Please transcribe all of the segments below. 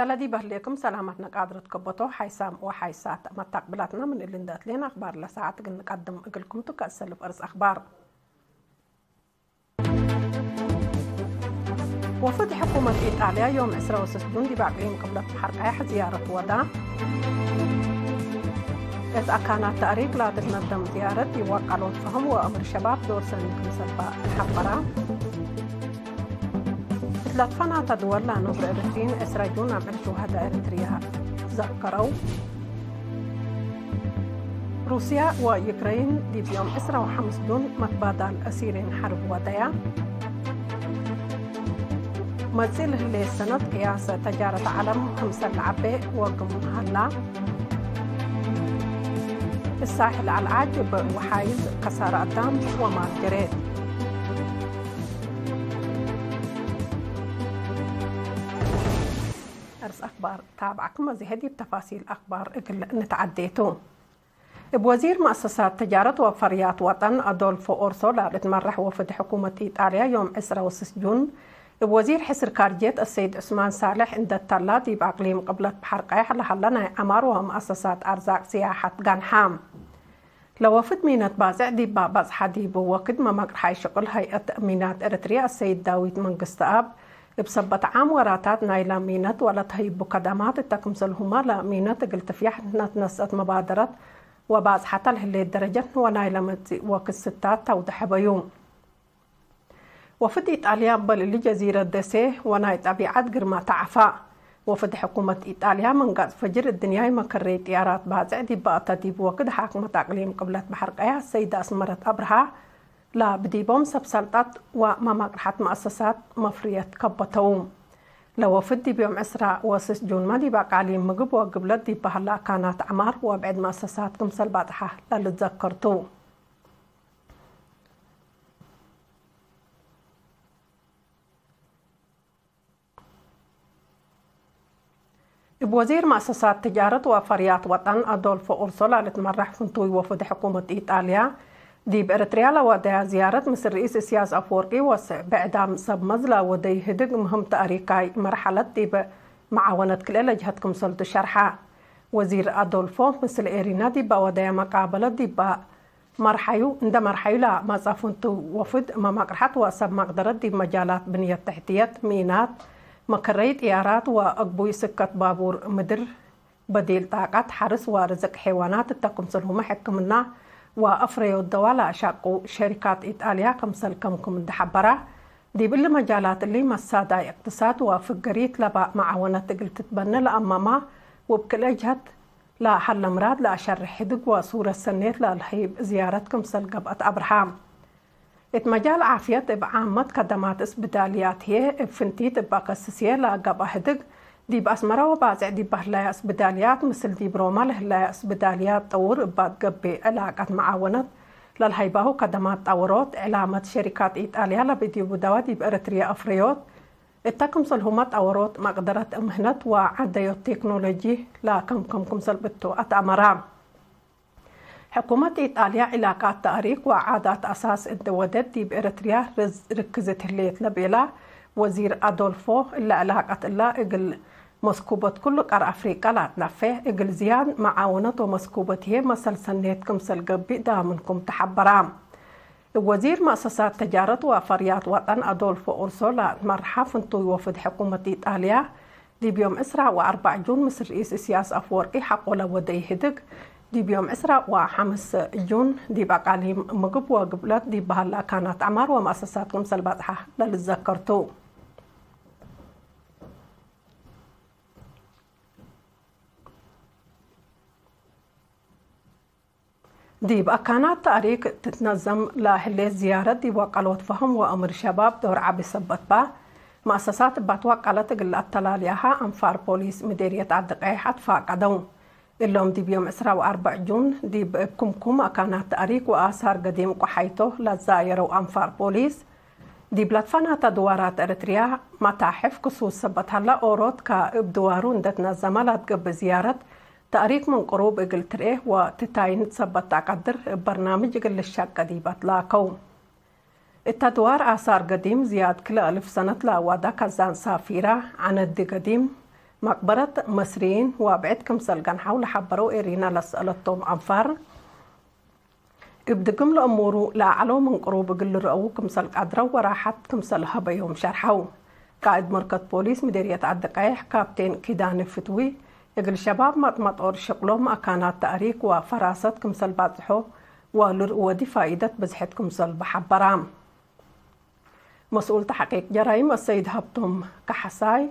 ሰላዲ በህሌኩም ሰላማት ነቃድረት ከቦቶ ሓይሳም ወሓይሳት መታቅብላትና ምን እልን ደትሌን ኣኽባር ለሰዓት ግን ንቀድም እግልኩም ቱካ እሰልፍ እርስ ኣኽባር። ወፍድ ሕኩመት ኢጣልያ ዮም ዕስራ ወስስ ጁን ዲብ ኣቅሊም ቅብለት ባሕር ቀያሕ ዝያረት ወዳ። እት ኣካናት ታሪክ ላትትነደም ዝያረት ይዋቃሎት ፈህም ወእምር ሸባብ ዶር ሰኒ ክምሰልባ ሓበራ። እት ለትፈናተ ድወል ላኖብረ ኤርትሪን ዕስራ ጁን ኣብ ዕል ሹሃዳ ኤርትርያ ዘከረው። ሩስያ ወዩክረይን ዲብ ዮም ዕስራ ወሓምስ ጁን መትባዳል ኣሲሬን ሓርብ ወደያ። መጽእ ልህሌ ሰነት ቅያሰ ተጃረት ዓለም ክምሰል ዓቤ ወግም ሃላ። እሳሕል ኣልዓጅብ ወሓይዝ ከሳራ ኣዳም ወማል ጀሬ። እርስ ኣኽባር ታብዓኩም እዚ ዲብ ተፋሲል ኣኽባር እግል ንትዓዴቱ። እብ ወዚር መእሰሳት ተጃረት ወፈርያት ወጠን ኣዶልፎ ኦርሶላ ልትመራሕ ወፍድ ሕኩመት ኢጣልያ ዮም ዕስራ ወስስ ጁን እብ ወዚር ሕስር ካርጀት ኣሰይድ ዑስማን ሳልሕ እንደተላ ዲብ ኣቅሊም ቅብለት ባሕር ቀያሕ ለሃለ ናይ ዐማር ወመእሰሳት ኣርዛቅ ስያሓት ጋንሓ። ለወፍድ ሚነት ባጽዕ ዲባ ባጽሓ ዲብ ወክድ መማቅርሓይ ሽቁል ሀይአት ሚናት ኤርትርያ ኣሰይድ ዳዊት መንግስትኣብ እብ ሰበት ዓም ወራታት ናይላ ሚነት ወለተህይቡ ከደማት እተ ክምሰልሁማ ለሚነት እግል ትፍያሕ ነትነስአት መባደረት ወባጽሓታ ለህሌት ደረጀት ወናይለ መጽእ ወክስታት ተውደሐበዩ። ወፍድ ኢጣልያ በልሊ ጀዚረት ደሴ ወናይ ጠቢዓት ግርማ ተዓፋ። ወፍድ ሕኩመት ኢጣልያ መንጋጽ ፈጅር እድንያይ መከረይ ጥያራት ባጽዕ ዲባ እተ ዲብ ወክድ ሓክመት ኣቅሊም ቅብለት ባሕር ቀያ ሰይድ ኣስመረት ኣብርሃ ላብዲቦም ሰብ ሰልጣት ወመማቅርሓት መእሰሳት መፍርየት ከበተው። ለወፍድ ዲብ ዮም ዕስራ ወስስ ጁን መዲብ ኣቃሊም ምግብ ወግብለት ዲብ በህላ ካናት ዐማር ወብዕድ መእሰሳት ክምሰል ባጽሓ ለልዘከርቱ። እብ ወዚር መእሰሳት ትጃረት ወፈርያት ወጠን ኣዶልፎ ኡርሶላ ልትመራሕ ፍንቱይ ወፍድ ሕኩመት ኢጣልያ ዲብ ኤርትርያ ለወደያ ዝያረት ምስል ርኢስ እስያስ ኣፍወርቂ ወስዕ ብዕዳም ሰብ መዝላ ወደይ ህድግ ምህም ተእሪካይ መርሓለት ዲብ መዓወነት ክልኤ ለጅሀት ክምሰልቱ ሸርሓ። ወዚር ኣዶልፎ ምስል ኤሪና ዲባ ወደያ መቃበለት ዲባ መርሓዩ እንደ መርሓዩ ለመጸ ፍንቱ ወፍድ መማቅርሓት ወሰብ መቅደረት ዲብ መጃላት ብንየት ትሕትየት፣ ሚናት፣ መከረይ ጥያራት ወእግቡይ ስከት ባቡር ምድር፣ በዲል ጣቃት፣ ሓርስ ወርዝቅ ሐይዋናት እተ ክምስልሁመ ሕክምና ወአፍረዮት ደዋ ለአሻቁ ሸሪካት ኢጣልያ ክምሰል ከምኩም እንደ ሐበራ፣ ዲብ እሊ መጃላት እሊ መሳዳይ እቅትሳድ ወፍገሪት ለባእ መዓወነት እግል ትትበነ ለአመማ ውብ ክልኤ ጀህት ለሀለ ምራድ ለአሸርሕ ህድግ ወሱረት ሰኔት ለአልሀይብ ዝያረት ክምሰል ገብአት አብርሃ። እት መጃል ዓፍየት እብ ዓመት ከደማት እስብዳልያት ህዬ እብ ፍንቲት እብ አከስስ ህዬ ለአገብአ ህድግ ዲብ አስመራ ወባጽዕ ዲብ ህላያ እስብዳልያት ምስል ዲብ ሮማ ለህላያ እስብዳልያት ጠውር እባ ትገብእ ዕላቀት መዓወነት ለልሀይባሁ ከደማት ጠወሮት ዕላመት ሸሪካት ኢጣልያ ለብድዩ ብደዋ ዲብ ኤረትርያ አፍረዮት እተ ክምሰልሁመ ጠወሮት መቅደረት እምህነት ወዓደዮት ቴክኖሎጂ ለከምከም ክምሰል ብቱ አትአመራ። ሕኩመት ኢጣልያ ዒላቃት ተእሪክ ወዓዳት አሳስ እንደ ወደት ዲብ ኤረትርያ ርዝ-፣ ርክዝት ህሌት ለቤላ ወዚር አዶልፎ እለ ዕላቀት እላ እግል መስኩበት ኩሉ ቀር አፍሪቀ ለአትነፌ እግል ዝያድ መዓውነት ወመስኩበት ህዬ መሰል ሰኔት ክምሰል ገብእ ዳምንኩም ተሐበራ። ወዚር መእሰሳት ተጃረት ወፈርያት ወጠን አዶልፎ ኡርሶላ መርሓ ፍንቱይ ወፍድ ሕኩመት ኢጣልያ ዲብ ዮም ዕስራ ወአርባዕ ጁን ምስ ርኢስ እስያስ አፍወርቂ ሐቆለ ወደይ ህድግ ዲብ ዮም ዕስራ ወሐምስ ጁን ዲብ አቃሊም ምግብ ወግብለት ዲብ በህላ አካናት ዐማር ወመእሰሳት ክምሰል ባጽሓ ለልዘከርቱ። ዲብ አካናት ተእሪክ ትትነዘም ለህሌት ዝያረት ዲብ ወቀሎት ፈህም ወእምር ሸባብ ዶር ዐቢ ሰበት ባ፣ መእሰሳት እባ ትወቀለት እግል አተላልያሃ አንፋር ፖሊስ ምዴርየት ዐዲ ቀይሕ አትፋቀደው። እሎም ዲብ ዮም ዕስራ ወአርበዕ ጁን ዲብ እብ ክምኩም አካናት ተእሪክ ወአሳር ገዲም ቆሓይቶ ለዛየረው አንፋር ፖሊስ፣ ዲብ ለትፈናተ ድዋራት ኤረትርያ መታሕፍ ክሱስ ሰበት ሀላ ኦሮት ከእብ ድዋሩ እንደ ትነዘመ ለትገብእ ዝያረት ተእሪክ ምን ቅሩብ እግል ትርኤ ወትታይንት ሰበት አቀድር እብ በርናምጅ እግል ልሸቀ ዲብ አትላከው። እተ ድዋር አሳር ገዲም ዝያድ ክለ እልፍ ሰነት ለአዋዳ ከዛን ሳፊራ፣ ዐነዲ ገዲም፣ መቅበረት መስሪን ወብዕድ ክምሰል ገንሓው ለሓበረው ኤሪና ለሰአለቶም አንፋር እብ ድግም ለእሙሩ ለአዕለው ምን ቅሩብ እግል ልረአዉ ክምሰል ቃድረው ወራሓት ክምሰል ሀበዮም ሸርሐው። ቃእድ መርከት ፖሊስ ምዴርየት ዓዲ ቀይሕ ካፕቴን ኪዳነ ፍትዊ እግል ሸባብ ማጥማጦር ሸቅሎም አካናት ተእሪክ ወፈራሰት ክምሰል ባጽሖ ወልር ወዲ ፋኢደት ብዝሕት ክምሰል በሐበራ። መስኡል ተሐቂቅ ጀራይም አሰይድ ሀብቶም ካሕሳይ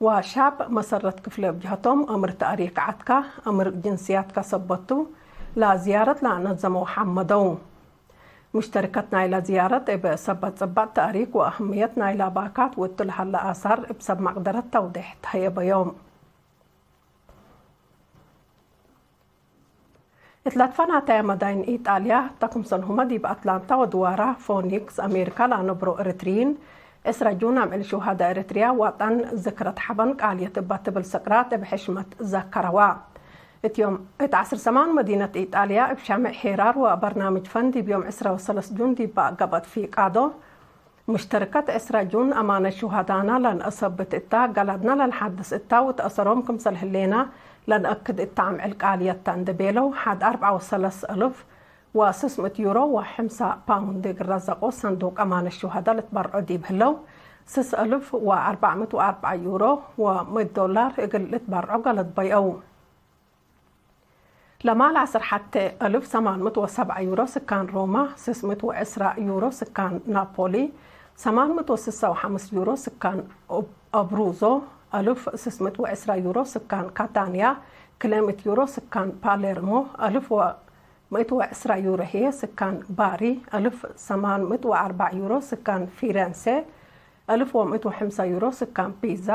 ወሻብ መሰረት ክፍለ ብጅሀቶም እምር ተእሪክ ዓትካ እምር ጅንስያትካ ሰበቱ ለዝያረት ለአነዘመው ሐመደው። ሙሽተርከት ናይላ ዝያረት እብ ሰበት ጽባጥ ተእሪክ ወአህምየት ናይላ ባካት ወእቱ ለሀለ አሳር እብ ሰብ መቅደረት ተውዴሕ ተሀየበዮም። እት ለትፈናተየ መዳይን ኢጣልያ፣ ተክምሰልሁመ ዲብ አትላንታ ወድዋራ ፎኒክስ አሜሪካ ለአነብሮ ኤሪትሪይን፣ ዕስራ ጁን አምዕል ሹሃዳ ኤሪትሪያ ዋጣን ዝክረት ሐበን ቃልየት እባ ትብል ስቅራት እብ ሕሽመት ዘከረዋ። እት ዮም እት ዐስር ሰማን መዲነት ኢጣልያ እብ ሻምዕ ሄራር ወበርናምጅ ፈን ዲብ ዮም ዕስራ ወሰለስ ጁን ዲባ ገብአት ፊቃዶ፣ ሙሽተርከት ዕስራ ጁን አማነት ሹሃዳና ለንአሰብት እታ፣ ገላድና ለንሐድስ እታ ወተአሰሮም ክምሰል ህሌና ለንአክድ እታ አምዕል ቃልየት ተ እንዴ ቤለው፣ ሐድ አርብዓ ወሰለስ እልፍ ወስስ ምእት ዩሮ ወሐምሳ ፓውንድ እግል ረዘቆ ሰንዱቅ አማነት ሹሃዳ ልትበርዖ ዲብ ህለው፣ ስስ እልፍ ወአርባዕ ምእት ወአርብዓ ዩሮ ወምእት ዶላር እግል ልትበርዖ ገለድ በይአው። ለማል ዐስር ሐቴ እልፍ ሰማን ምእት ወሰብዓ ዩሮ ስካን ሮማ፣ ስስ ምእት ወዕስራ ዩሮ ስካን ናፖሊ፣ ሰማን ምእት ወስሳ ወሐምስ ዩሮ ስካን ኦብ-፣ አብሩዞ፣ እልፍ ስስ ምእት ወዕስራ ዩሮ ስካን ካታንያ፣ ክልኤ ምእት ዩሮ ስካን ፓሌርሞ፣ እልፍ ወምእት ወዕስራ ዩሮ ህዬ ስካን ባሪ፣ እልፍ ሰማን ምእት ወአርባዕ ዩሮ ስካን ፊረንሴ፣ እልፍ ወምእት ወሐምሳ ዩሮ ስካን ፒዛ፣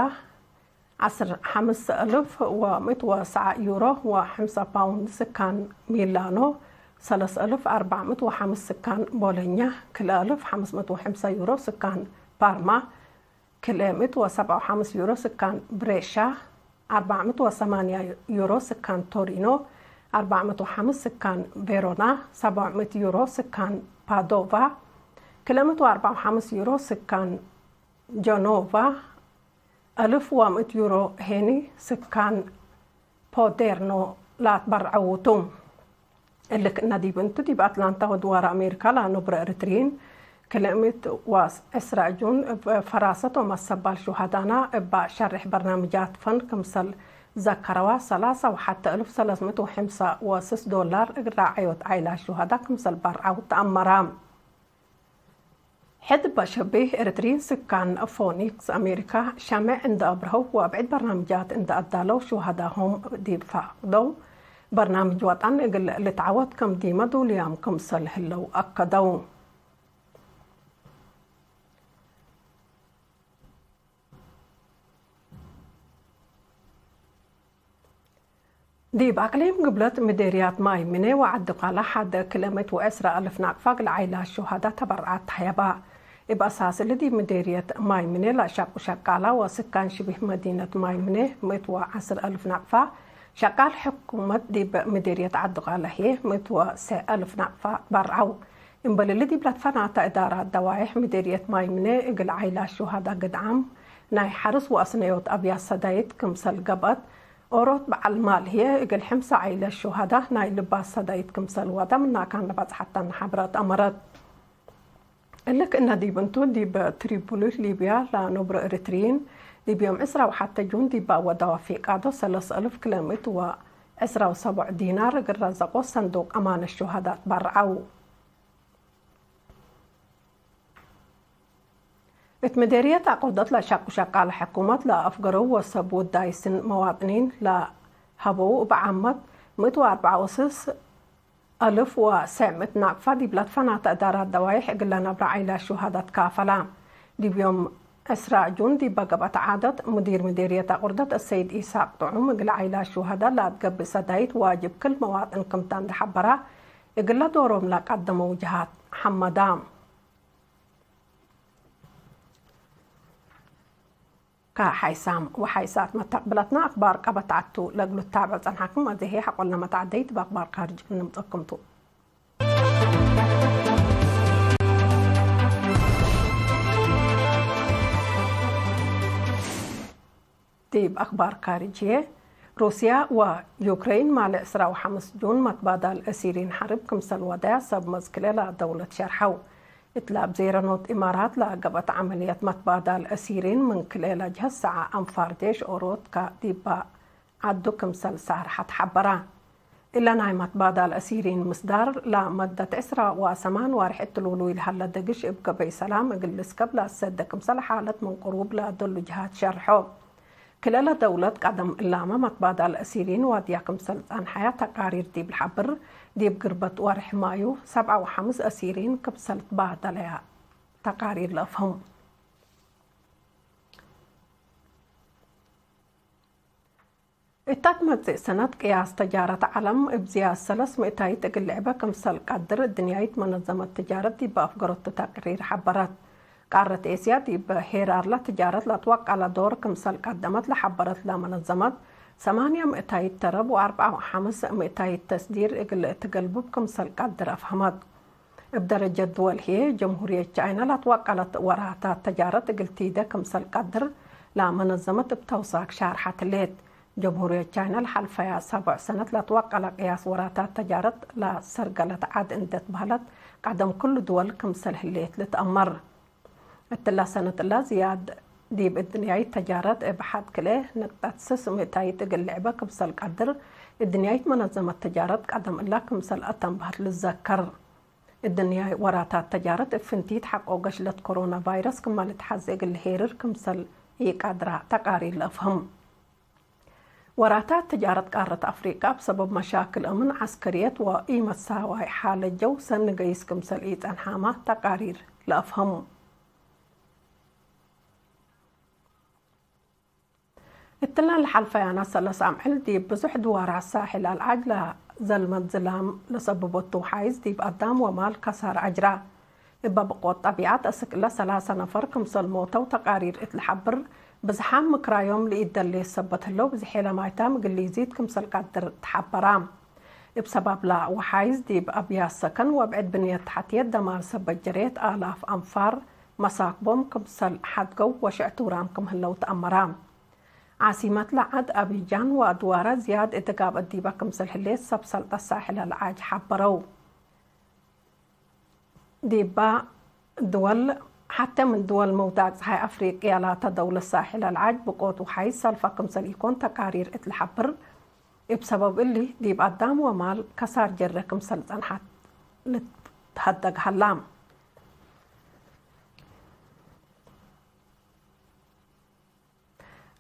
ዐስር ሐምስ እልፍ ወምእት ወሰዓ ዩሮ ወሐምሳ ፓውንድ ስካን ሚላኖ፣ ሰለስ እልፍ አርባዕ ምእት ወሐምስ ስካን ቦሎኛ፣ ክልኤ እልፍ ሐምስ ምእት ወሐምሳ ዩሮ ስካን ፓርማ፣ ክልኤ ምእት ወሰብዓ ወሐምስ ዩሮ ስካን ብሬሻ፣ አርባዕ ምእት ወሰማንያ ዩሮ ስካን ቶሪኖ፣ አርባዕ ምእት ወሐምስ ስካን ቬሮና፣ ሰብዓ ምእት ዩሮ ስካን ፓዶቫ፣ ክልኤ ምእት ወአርብዓ ወሐምስ ዩሮ ስካን ጀኖቫ፣ እልፍ ወምእት ዩሮ ሄኒ ስካን ፖዴርኖ ላትበርዐውቱ። እልክ እነ ዲብ እንቱ ዲብ አትላንታ ወድዋር አሜሪካ ለአነብረ ኤሪትሪይን፣ ክልኤ ምእት ወዕስራ ጁን እብ ፈራሰት ወመሰባል ሹሃዳና እባ ሸርሕ በርናምጃት ፈን ክምሰል ዘከረዋ፣ ሰላሳ ወሐተ እልፍ ሰለስ ምእት ወሐምሳ ወስስ ዶላር እግል ራዐዮት ዓይላ ሹሃዳ ክምሰል በርዐው ተአመራ። ሕድ በሸቤህ ኤርትሪን ስካን ፎኒክስ አሜሪካ ሸምዕ እንደ አብርሀው ወአብዕድ በርናምጃት እንደ አዳለው ሹሃዳሆም ዲብ ፋቅደው በርናምጅ ወጠን እግል ልትዓወት ከም ዲመ ዱልያም ክምሰል ህለው አከደው። ዲብ አቅሊም ግብለት ምዴርያት ማይ ምኔ ወዐዲ ቃላ ሐደ ክልኤ ምእት ወዕስራ እልፍ ናቅፋ እግል ዓይላ ሹሃዳ ተበርዓት ተሀየባ። እብ አሳስ እሊ ዲብ ምዴርየት ማይ ምኔ ለአሻቁ ሸቃላ ወስካን ሽቢህ መዲነት ማይ ምኔ ምእት ወዐስር እልፍ ናቅፋ፣ ሸቃል ሕኩመት ዲብ ምዴርየት ዐዲ ቃላ ህዬ ምእት ወሰዕ እልፍ ናቅፋ በርዐው። እምበል እሊ ዲብ ለትፈናተ እዳራት ደዋይሕ ምዴርየት ማይ ምኔ እግል ዓይላ ሹሃዳ ግድዓም ናይ ሐርስ ወአስነዮት አብያት ሰዳይት ክምሰል ገብአት፣ ኦሮት በዐል ማል ህዬ እግል ሕምሳ ዓይለት ሹሃዳ ናይ ልባስ ሰዳይት ክምሰል ወደ ምናካን ለበጽሐተን ሐብረት አመረት። እሊ ክእነ ዲብ እንቱ ዲብ ትሪቡሊ ሊብያ ለአነብሩ ኤሪትሪይን ዲብ ዮም ዕስራ ወሐተ ጁን ዲብ አወዳዋ ፊቃዶ ሰለስ እልፍ ክልኤ ምእት ወዕስራ ወሰቡዕ ዲናር እግል ረዘቆ ሰንዱቅ አማነት ሹሃዳ ትበርዐው። እት ምዴርየት አቁርደት ለአሻቁ ሸቃለ ሕኩመት ለአፍገረው ወሰብ ውዳይ ስን መዋጥኒን ለሀበው እብ ዓመት ምእት ወአርብዓ ወስስ እልፍ ወሰዕ ምእት ናቅፋ ዲብ ለትፈናተ እዳራት ደዋይሕ እግል ለነብረ ዓይላ ሹሃዳት ካፈላ። ዲብ ዮም ዕስራ ጁን ዲብ ገብአት ዓደት ሙዲር ምዴርየት አቁርደት አሰይድ ኢሳቅ ጥዑም እግል ዓይላ ሹሃዳ ለአትገብእ ሰዳይት ዋጅብ ክል መዋጥን ክምታ እንደ ሐበራ እግለ ዶሮም ለቀደመው ጀሃት ሐመዳ። ከሓይሳም ወሓይሳት መተቅብለትና አክባር ቀበት ዓቱ ለእግሉ ትታብዑ ጸንሓኩም። አዜ ሐቆልና መታዕደይት በአክባር ካርጅ እንምጸኩምቱ። ብ ኣኽባር ካሪጅየ ሩስያ ወዩክረይን ማለ ዕስራ ወሓሙስ ጁን መትባዳል እሲሪን ሓርብ ክምሰል ወዳያ ሰብ መዝክለላ ደውለት ሸርሐው። እትላ ብዜረኖት ኢማራት ላገበት ዓመልየት መትባዳል እሲሪን ምን ክሌላ ጅሀት ሰዓ ኣንፋር ዴሽ ኦሮትካ ዲባ ዓዱ ክምሰል ሳርሓት ሓበራ። እለ ናይ መትባዳል እሲሪን ምስዳር ላመደት ዕስራ ወሰማን ዋርሕ እትልውሉ ኢልሃለ ደግሽ እብ ገበይ ሰላም እግል ልስከብ ላሰደ ክምሰል ሓለት ምን ቅሩብ ላደሉ ጅሃት ሸርሖ። ክለለ ደውለት ቀደም እላመ መትባዳል እሲሪን ዋድያ ክምሰል ጸንሐያ ተቃሪር ዲብ ልሓብር፣ ዲብ ግርበት ወርሕ ማዩ ሰብዓ ወሓምስ እሲሪን ክምሰል ትባደለያ ተቃሪር ለእፍህሙ። እታ ትመጽእ ሰነት ቅያስ ተጃረት ዓለም እብ ዝያድ ሰለስ ምእታይት እግል ልዕበ ክምሰል ቀድር እድንያይት መነዘመት ተጃረት ዲብ ኣፍገረቱ ተቅሪር ሓበረት። ቃረት ኤስያ ዲብ ሄራርላ ተጃረት ለትወቀለ ዶር ክምሰል ቀደመት ለሓበረትላ መነዘመት፣ ሰማንያ ምእታይት ተረብ ወኣርብዓ ወሓምስ ምእታይት ተስዲር እግል እትገልቡብ ክምሰል ቀድር ኣፍሀመት። እብ ደረጀት ድወል ህዬ፣ ጀምሁርየት ቻይና ላትወቀለት ወራታት ተጃረት እግል ቲደ ክምሰል ቀድር ላመነዘመት እብ ተውሳክ ሻርሐት ህሌት። ጀምሁርየት ቻይና ለሓልፈያ ሰብዕ ሰነት ላትወቀለ ቅያስ ወራታት ተጃረት ላሰርገለት ዓድ እንዴ ትበህለት፣ ቀደም ክሉ ድወል ክምሰል ህሌት ልትአመር። እትላ ሰነት እላ ዝያድ ዲብ እድንያይት ተጃረት እብ ሐድ ክልኤ ንቅጠት ስስ ምእታይት እግል ልዕበ ክምሰል ቀድር፣ እድንያይት መነዘመት ተጃረት ቀደም እላ ክምሰል አተንበህት ልዘከር። እድንያይ ወራታት ተጃረት እብ ፍንቲት ሐቆ ገሽለት ኮሮና ቫይረስ ክመ ልትሐዜ እግል ልሄርር ክምሰል ኢቀድራ ተቃሪር ለአፍህም። ወራታት ተጃረት ቃረት አፍሪቃ እብ ሰበብ መሻክል አምን ዐስከርየት ወኢመሳዋይ ሓለት ጀው ሰኒ ገይስ ክምሰል ኢጸንሓመ ተቃሪር ለአፍህም። እትላ ለሓልፈያና ሰለስ አምዕል ዲብ ብዙሕ ድዋራት ሳሕል አልዓጅ ለዘልመት ዝላም ለሰብበቱ ውሓይዝ ዲብ አዳም ወማል ከሳር አጅራ። እበ ብቆት ጠቢዓት አስክ እለ ሰላሰ ነፈር ክምሰል ሞተው ተቃሪር እት ለሐብር፣ ብዝሓም ምክራዮም ለኢደሌ ሰበት ህለው ብዝሔ ለማይታም እግል ሊዚድ ክምሰል ቀድር ተሐበራ። እብ ሰባብላ ወሓይዝ ዲብ አብያት ሰከን ወብዕድ ብንየት ተሐትየት ደማር ሰበት ጀሬት አላፍ አንፋር መሳክቦም ክምሰል ሐድገው ወሽዕት ውራም ክም ህለው ተአመራ። ዓሲመት ለዓድ አቢጃን ወአድዋረ ዝያድ እትጋብአት ዲበ ክምሰል ህሌት ሰብ ሰልጠት ሳሕል አልዓጅ ሐበረው። ዲባ ድወል ሐቴ ምን ድወል መውዳቅ ጸሓይ አፍሪቅያ ላተ ደውለት ሳሕል አልዓጅ ብቆት ወሓይዝ ሰልፈ ክምሰል ኢኮን ተቃሪር እት ለሐብር። እብ ሰበብ እሊ ዲብ አዳም ወማል ከሳር ጀረ ክምሰል ጸንሐት ልትሀደግ ሀላ።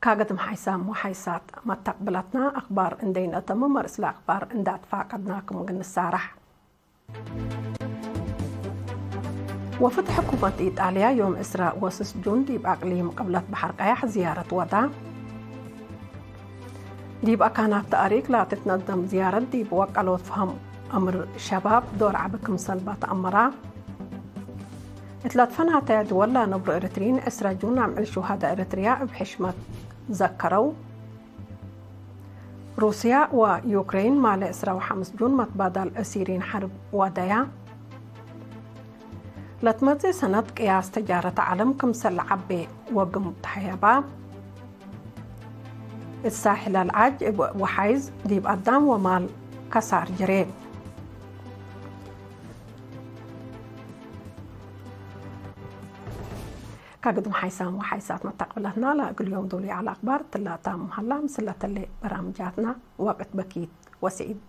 ካገድም ሓይሳም ወሓይሳት መተቅብለትና አኽባር እንደይነተምም ርእስለ አኽባር እንዳትፋቀድናኩም ግንሳራሕ። ወፍድ ሕኩመት ኢጣልያ ዮም ዕስራ ወስስ ጁን ዲብ አቅሊም ቅብለት በሐር ቀያሕ ዝያረት ወዳ። ዲብ አካናት ተእሪክ ላትትነደም ዝያረት ዲብ ወቀሎት ፈሀም አምር ሸባብ ዶር ዓቢ ክምሰል ባተአመራ። እት ለትፈናተያ ድወል ላነብሮ ኤረትርይን ዕስራ ጁን አምዕል ሹሃዳ ኤረትርያ እብ ሕሽመት ዘከረው። ሩስያ ወዩክሬን ማለ ዕስራ ወሓምስ ጁን መትባዳል እሲሪን ሐርብ ዋደያ። ለትመጽእ ሰነት ቅያስ ተጃረት ዓለም ክምሰል ለዓቤ ወግም ተሐየባ። እት ሳሕል አልዓጅ እብ ወሓይዝ ዲብ አዳም ወማል ከሳር ጅሬ። ካግድም ሓይሳም ወሓይሳት መታቅብላትና ለእግል ዮም ዶሊ ዓላ አክባር ትላታ ምሃላ ምስለተሌ በራምጃትና ወቅት በኪት ወስዒድ